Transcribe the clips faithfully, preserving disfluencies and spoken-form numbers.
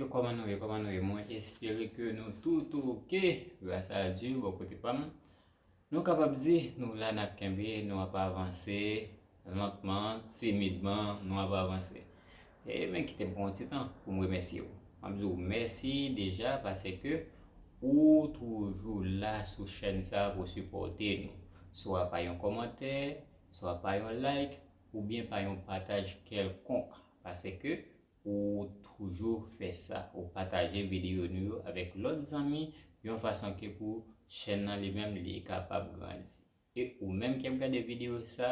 Kòman nou ye? Kòman nou ye? Mwen espere ke nou tout oke, gras a Dye, bò kote pa m. Nou kapab di, nou la n ap kenbe, nou ap avanse, lantman, timidman, nou ap avanse. E men kite m pran yon ti tan pou m remèsye w. M ap di w mèsi deja paske ou toujou la sou chèn sa pou sipòte nou. Swa pa yon kòmantè, swa pa yon like, oubyen pa yon pataj kèlkonk, paske ou toujou fè sa, ou pataje videyo nou yo avèk lòt zanmi, yon fason ke pou chèn nan li menm li kapab grandi. E ou menm ki ap gade videyo sa,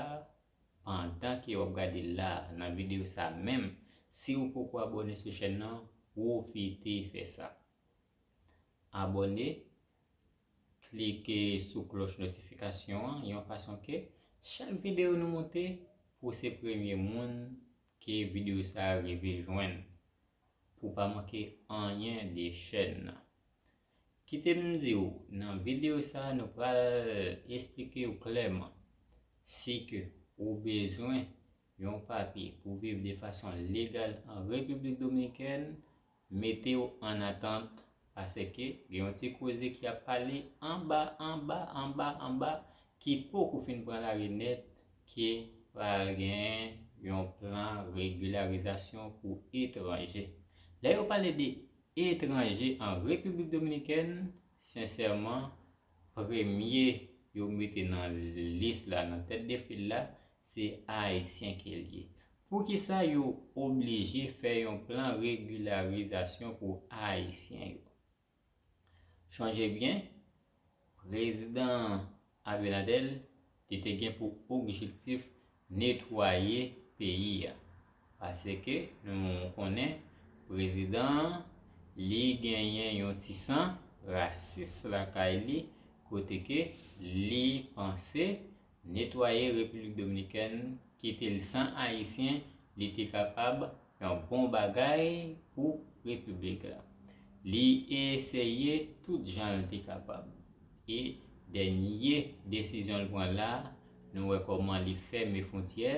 pandan ke w ap gade la nan videyo sa menm, si ou poko abòne sou chèn nan, pwofite fè sa. Abòne, klike sou klòch notifikasyon an yon fason ke chak videyo nou monte, pou se premye moun ke videyo sa a rive jwenn, pou w pa manke anyen de chèn nan. Kite m di w, nan videyo sa a, nou pral esplike w klèman si ke ou bezwen yon papye pou viv de fason legal an Repiblik Dominikèn, mete w an atant, paske gen yon ti koze ki ap pale anba, anba, anba, anba, ki poko fin pran lari nèt, ke pral gen yon plan regilarizasyon pou etranje. Lè yo pale de etranje an Repiblik Dominikèn, sensèman, premye yo mete nan lis la, nan tèt de fil la, se Ayisyen ke l ye. Poukisa yo oblije fè yon plan regilarizasyon pou Ayisyen yo? Chonje byen, Prezidan Abinader, li te gen pou objektif netwaye peyi a. Paske nou konnen prezidan an, li genyen yon ti san rasis lakay li, kote ke li panse netwaye Repiblik Dominikèn, kite l san Ayisyen, li te kapab yon bon bagay pou Repiblik la. Li eseye tout jan l te kapab. E dènye desizyon l pran la, nou wè kòman li fèmen fwontyè,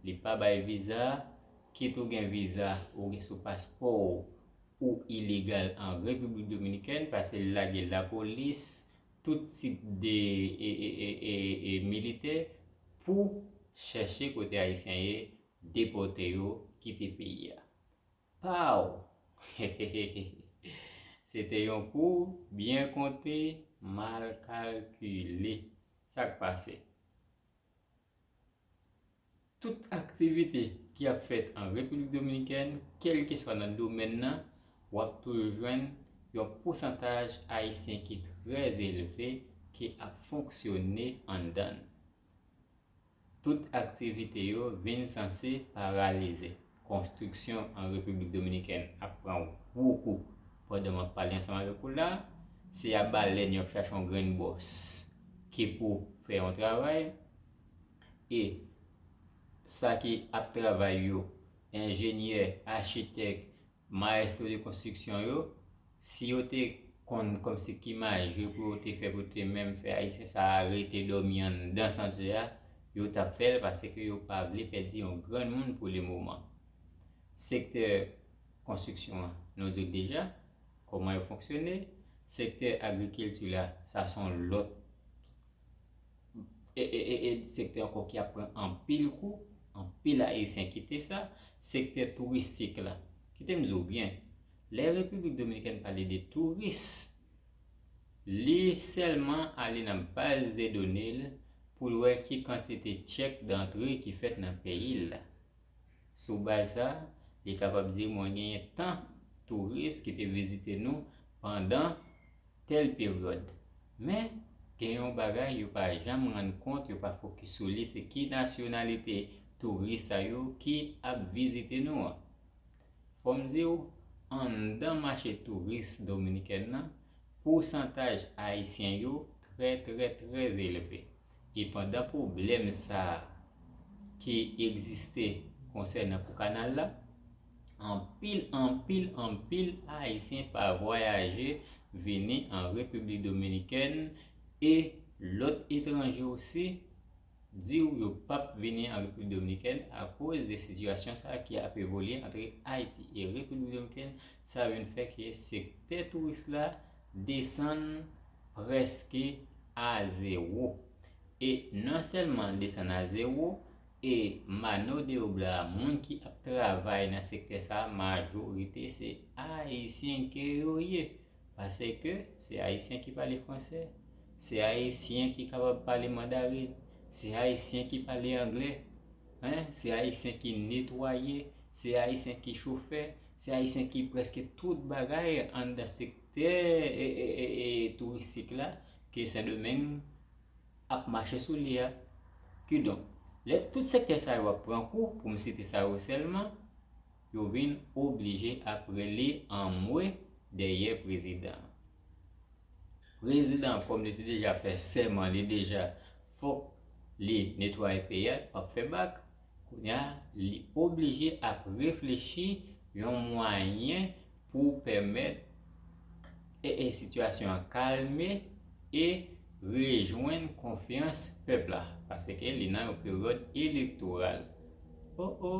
li pa bay viza, kit ou gen viza, ou gen sou paspò w, ou ilegal an Repiblik Dominikèn, paske l lage lapolis, tout tip de e, e, e, e, e militè pou chèche kote Ayisyen ye, depòte yo, kite peyi a. Pow! Se te yon kou byen konte, mal kalkile. Sa k pase? Tout aktivite ki ap fèt an Repiblik Dominikèn, kèlkeswa nan domèn nan, w ap toujou jwenn yon pousantaj Ayisyen ki trè elve ki ap fonksyone anndan l. Tout aktivite yo vin sanse paralize. Konstriksyon an Repiblik Dominikèn ap pran gwo kou. Pandan m ap pale ansanm avèk ou la, se a balèn yo ap chache yon grenn bòs ki pou fè yon travay. E sa ki ap travay yo, enjenyè, achitèk, mayestwo de konstriksyon yo, si yo te konn kòmsi ki maji pou yo te fè pou te menm fè Ayisyen sa a rete dòmi anndan santyè a, yo t ap fè l paske yo pa vle pèdi yon granmoun pou lemoman. Sektè konstriksyon an, nou di w deja kòman yo fonksyone. Sektè agrikilti la, sa se yon lòt e, e, e, e, sektè ankò ki ap pran anpil kou, anpil Ayisyen kite sa, sektè touristik la. Kite m di w byen, lè Repiblik Dominikèn pale de touris, li sèlman ale nan baz de done l pou l wè ki kantite tchèk dantre ki fèt nan peyi l la. Sou baz sa, li kapab di mwen genyen tan touris ki te vizite nou pandan tèl peryòd. Men, gen yon bagay yo pa janm rann kont, yo pa fokis sou li, se ki nasyonalite touris sa yo ki ap vizite nou an. Fò m di w, anndan mache touris dominikèn nan, pousantaj Ayisyen yo trè, trè, trè elve. E pandan pwoblèm sa a ki egziste konsènan pou kanal la, anpil, anpil, anpil Ayisyen pa vwayaje vini an Repiblik Dominikèn e lòt etranje osi, di w yo p ap vini an Repiblik Dominikèn akoz de sitiyasyon sa a ki ap evolye ant Ayiti e Repiblik Dominikèn. Sa vin fè ke sektè touris la desann prèske a zewo. E non sèlman l desann a zewo, e mano de obra, moun ki ap travay nan sektè sa a, majorite se Ayisyen ke yo ye. Paske se Ayisyen ki pale fransè, se Ayisyen ki kapab pale mandarin, se Ayisyen ki pale anglè, en, se Ayisyen ki netwaye, se Ayisyen ki chofè, se Ayisyen ki prèske tout bagay anndan sektè e, e, e, e touristik la ke Sendomeng ap mache sou li a. Kidonk, lè tout sektè sa yo ap pran kou, pou m site sa yo sèlman, yo vin oblije ap rele anmwe dèyè prezidan an. Prezidan an, kòm li te deja fè sèman, li deja fòk li netwaye peyi a, l p ap fè bak. Kounye a, li oblije ap reflechi yon mwayen pou pèmèt e, e, sitiyasyon an kalme e rejwenn konfyans pèp la, paske li nan yon peryòd elektoral. O, o,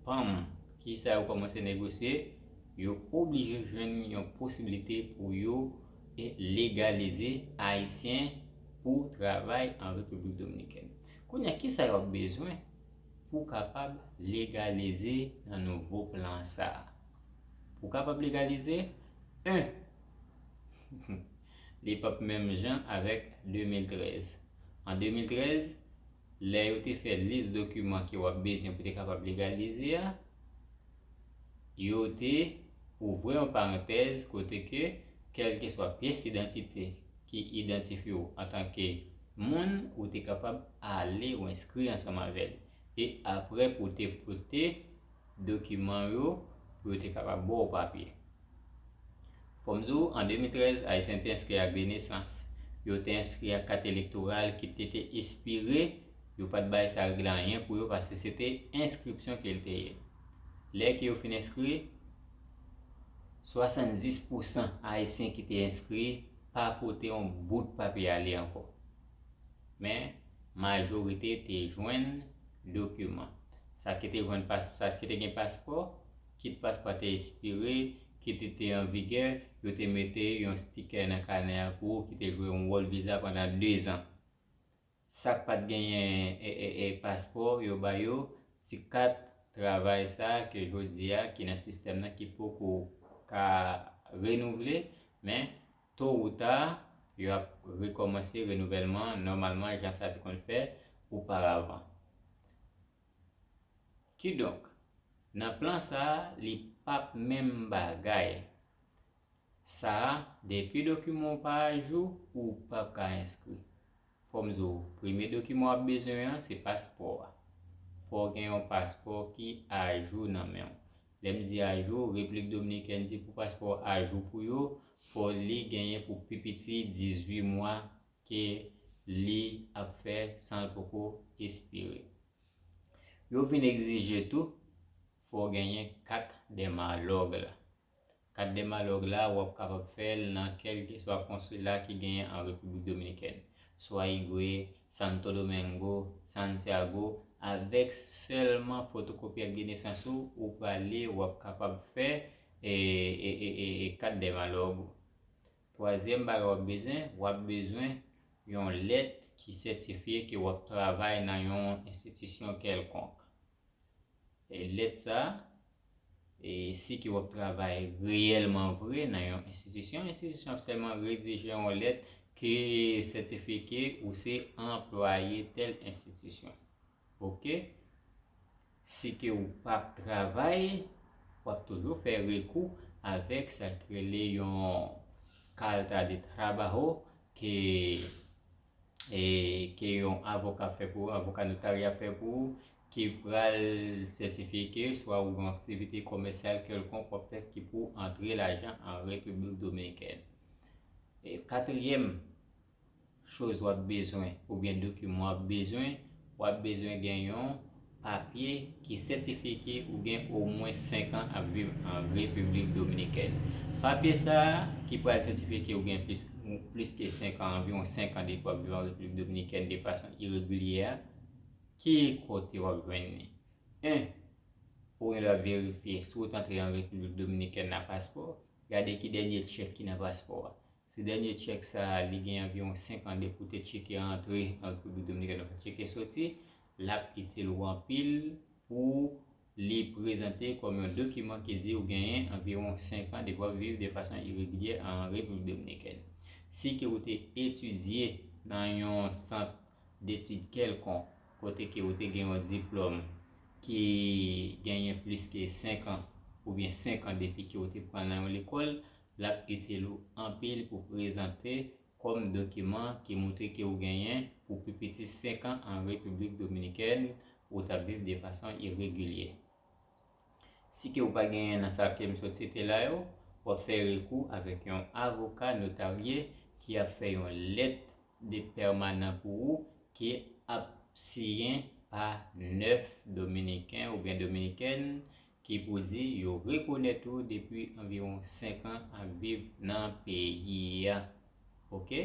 panm, kisa yo kòmanse negosye? Yo oblije jwenn yon posiblite pou yo, e, legalize Ayisyen pou travay an Repiblik Dominikèn. Kounye a, kisa yo ap bezwen pou kapab legalize nan nouvo plan sa a? Pou kapab legalize, en, li p ap menm jan avèk de mil trèz. An de mil trèz, lè yo te fè lis dokiman ke w ap bezwen pou te kapab legalize a, yo te ouvri yon parantèz kote ke kèlkeswa pyès idantite ki idantifye w antanke moun, ou te kapab ale ou enskri ansanm avè l. E apre pou te pote dokiman yo pou yo te kapab ba w papye. Fò m di w, an de mil trèz, Ayisyen te enskri ak de nesans. Yo te enskri ak kat elektoral ki te, te espire, yo pa t bay sa regle anyen pou yo paske se te enskripsyon ke l te ye. Lè ke yo fin enskri, swasanndis pousan Ayisyen ki te enskri pa pote yon bout papye ale ankò. Men, majorite te jwenn dokiman. Sa ki te jwenn pas-, sa ki te gen paspò, kit paspò a te espire, kit li te an vigè, yo te mete yon stikè nan kanè a pou ou ki te jwe yon wòl viza pandan dezan. Sa k pa t genyen, e, e, e, paspò, yo ba yo ti kat travay sa a ke jodi a ki nan sistèm nan ki poko ka renouvle, men to ou ta, yo ap rekòmanse renouvèlman an nòmalman jan sa te konn fèt oparavan. Kidonk, nan plan sa a, li p ap menm bagay. Sa a, depi dokiman w pa ajou, ou p ap ka enskri. Fò m di w, premye dokiman w ap bezwen an, se paspò a. Fò w gen yon paspò ki ajou nan men w. Lè m di ajou, Repiblik Dominikèn di pou paspò a ajou pou yo, fò li genyen pou pi piti dizuit mwa ke li ap fè san l poko espire. Yo vin egzije tou, fò w genyen kat dè malòg la. Kat dè malòg la, w ap kapab fè l nan kèlkeswa konsila ki genyen an Repiblik Dominikèn, swa Higüey, Santo Domingo, Santiago, avèk sèlman fotokopi ak de nesans ou, ou prale, w ap kapab fè, e, e, e, e, e kat dè malòg ou. Twazyèm bagay w ap bezwen, w ap bezwen yon lèt ki sètifye ke w ap travay nan yon enstitisyon kèlkonk. E lèt sa a, e si ke w ap travay reyèlman vre nan yon enstitisyon, enstitisyon ap sèlman redije yon lèt ki sètifye ke ou se anplwaye tèl enstitisyon. Oke? Si ke ou p ap travay, w ap toujou fè rekou avèk sa ki rele yon carta de trabajo ke, e, ke yon avoka fè pou ou, avoka notarya fè pou ou, ki pral sètifye ke swa ou gen yon aktivite komèsyal kèlkonk w ap fè ki pou antre lajan an Repiblik Dominikèn. E katriyèm, choz w ap bezwen oubyen dokiman w ap bezwen, w ap bezwen gen yon papye ki sètifye ke ou gen omwen senk an ap viv an Repiblik Dominikèn. Papye sa a ki pral sètifye ke ou gen plis, plis ke senk an, anviwon senk an depi w ap viv an Repiblik Dominikèn de fason iregilye a, Ki kote w ap jwenn li? En, ou gen dwa verifye si w t antre an Repiblik Dominikèn nan paspò, gade ki dènye tchèk ki nan paspò a. Si dènye tchèk sa a, li gen anviwon senk an depi w te tcheke antre an Repiblik Dominikèn, ou pa tcheke soti, l ap itil ou anpil pou li prezante kòm yon dokiman ki di ou genyen anviwon senk an depi w ap viv de fason iregilyè an Repiblik Dominikèn. Si ke ou te etidye nan yon sant detid kèlkonk, kote ke ou te gen yon diplòm ki genyen plis ke senk an, oubyen senk an depi ke ou te pran l nan yon lekòl, l ap itil ou anpil pou prezante kòm dokiman ki montre ke ou genyen pou pi piti senk an an Repiblik Dominikèn, ou t ap viv de fason iregilyè. Si ke ou pa genyen nan sa ke m sot site la yo, w ap fè rekou avèk yon avoka notarye ki ap fè yon lèt de pèmanan pou ou ki ap siyen pa nèf Dominiken oubyen Dominikèn ki pou di yo rekonèt ou depi anviwon senk an ap viv nan peyi a. Oke?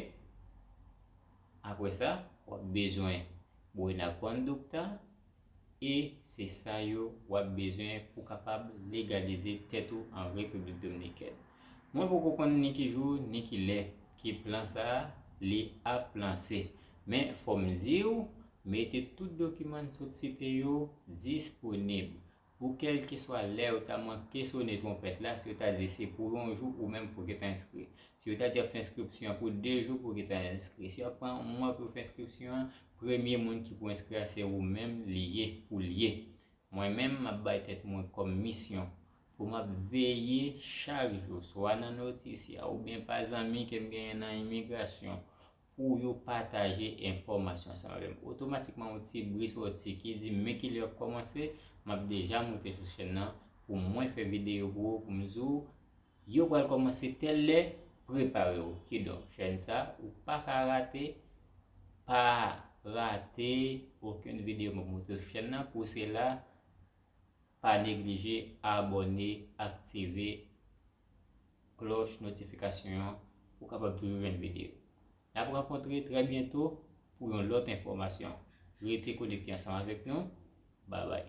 Apre sa, w ap bezwen buena conducta, e se sa yo w ap bezwen pou kapab legalize tèt ou an Repiblik Dominikèn. Mwen poko konn ni ki jou, ni ki lè ki plan sa a li ap lanse. Men fò m di w, mete tout dokiman n sot site yo disponib. Pou kèlkeswa lè yo ta manke sone twonpèt la, si yo ta di se pou yon jou ou menm pou gentan enskri. Si yo ta di y ap fè enskripsyon an pou de jou pou gentan enskri. Si y ap pran yon mwa pou yo fè enskripsyon an, premye moun ki pou enskri a se ou menm li ye, pou l ye. Mwen menm, m ap bay tèt mwen kòm misyon pou m ap veye chak jou, swa nan Noticia oubyen pa zanmi ke m genyen nan imigrasyon, pou yo pataje enfòmasyon ansanm avè m. Otomatikman, yon ti bri soti ki di men kilè y ap kòmanse, m ap deja moute sou chèn nan pou mwen fè videyo pou ou, pou m di w, yo pral kòmanse tèl lè, prepare w. Kidonk, chèn sa, ou pa ka rate, pa rate okenn videyo m ap moute sou chèn nan. Pou sela, pa neglije abòne, aktive klòch notifikasyon an pou w kapab toujou jwenn videyo. N ap rankontre trè byento pou yon lòt enfòmasyon. Rete konekte ansanm avèk nou. Babay.